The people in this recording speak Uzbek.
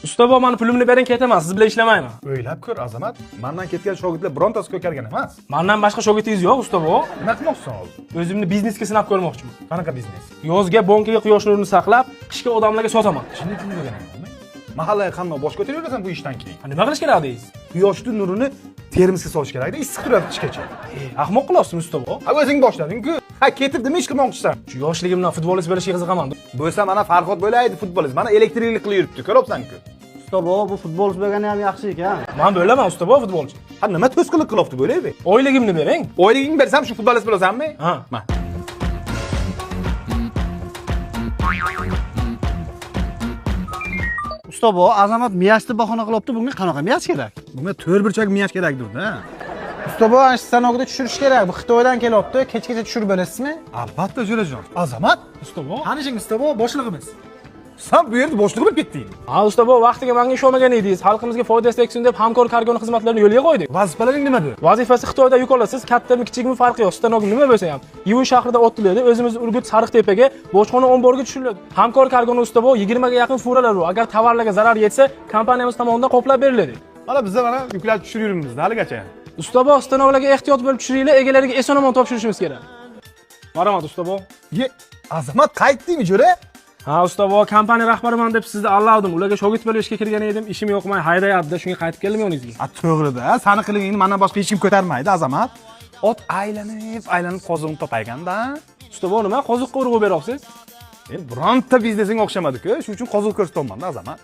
Usta bor, mani pulimni bering, ketaman, siz bilan ishlamayman. O'ylab ko'r, Azamat, mandan ketgan shogirdlar birontasi ko'kargan emas. Mandan boshqa shogirdingiz yo'q, usta bor. Nima qilmoqchisan hozir? O'zimni biznesga sinab ko'rmoqchiman. Qanaqa biznes? Yozga bonkaga quyosh nurini saqlab, qishga odamlarga sotaman. Shuni kim bo'lgan? Mahallaga qandoq bosh ko'taraversan bu ishdan keyin? Ha, nima qilish kerak deysiz? Quyoshni nurini termosga solish kerakda, issiq turadi qishgacha. Ahmoq qilyapsizmi, usta bor? Ha, o'zing boshlading-ku. Ha, ketib nima ish qilmoqchisan? Shu yoshligimdan futbolist bo'lishga qiziqaman. Bo'lsa mana Farhod bo'laydi futbolist. Mana elektriklik qilib yuribdi, ko'ryapsan-ku. Usta bova, bu futbolchi bo'lgani ham yaxshi ekan. Man bo'laman, usta bor, futbolchi. Ha, nima to'sqinlik qilyapti bo'laydi? Oyligimni bering. Oyligingni bersam shu futbolist bo'lasanmi? Ha. Ma. Usta bova, Azamat miyashni bahona qilyapti, bunga qanaqa miyash kerak? Bunga to'rt burchak miyash kerakdir-da. Usta bova, ana shu stanokda tushirish kerak. Bu Xitoydan kelyapti. Kechgacha tushirib berasizmi? Albatta, Jo'rajon. Azamat, Usta bor. Tanishing usta bova, boshlig'imiz. Sen bu yerda boshliq bo'lib ketding. Ha, usta bor, vaqtiga menga ishonmagan edingiz. Xalqimizga foydasi tegsin deb hamkor kargoni xizmatlarini yo'lga qo'ydik. Vazifalaring nimadir? Vazifasi Xitoyda yuk olasiz, kattami kichikmi farqi yo'q. Stanok nima bo'lsa ham. Yivin shahrida otiladi, o'zimiz Urgut Sariqtepaga bojxona omborga tushiriladi. Hamkor kargoni usta bor, 20 ga yaqin furalar bor. Agar tovarlarga zarar yetsa, kompaniyamiz tomonidan qoplab beriladi. Mana bizda mana yuklab tushirib yuribmiz haligacha. Usta bor, stanoklarga ehtiyot bo'lib tushiringlar, egalariga eson-omon topshirishimiz kerak. Marhamat, usta bor. Ye, Azamat qaytdingmi, Jo'ra? Ha, usta bor, kompaniya rahbariman deb sizni allavdim. Ularga shogird bo'lib ishga kirgan edim, ishim yo'qmay haydayapti, shunga qaytib keldim yoningizga. Ha, to'g'rida, sani qilig'ingni mandan boshqa hech kim ko'tarmaydi, Azamat. Ot aylanib, aylanib qozig'ini topayganda. Usta bor, nima qoziqqa urg'u beryapsiz? Endi bironta biznesing o'xshamadi-ku, shuning uchun qoziq ko'rsatyapman-da, Azamat.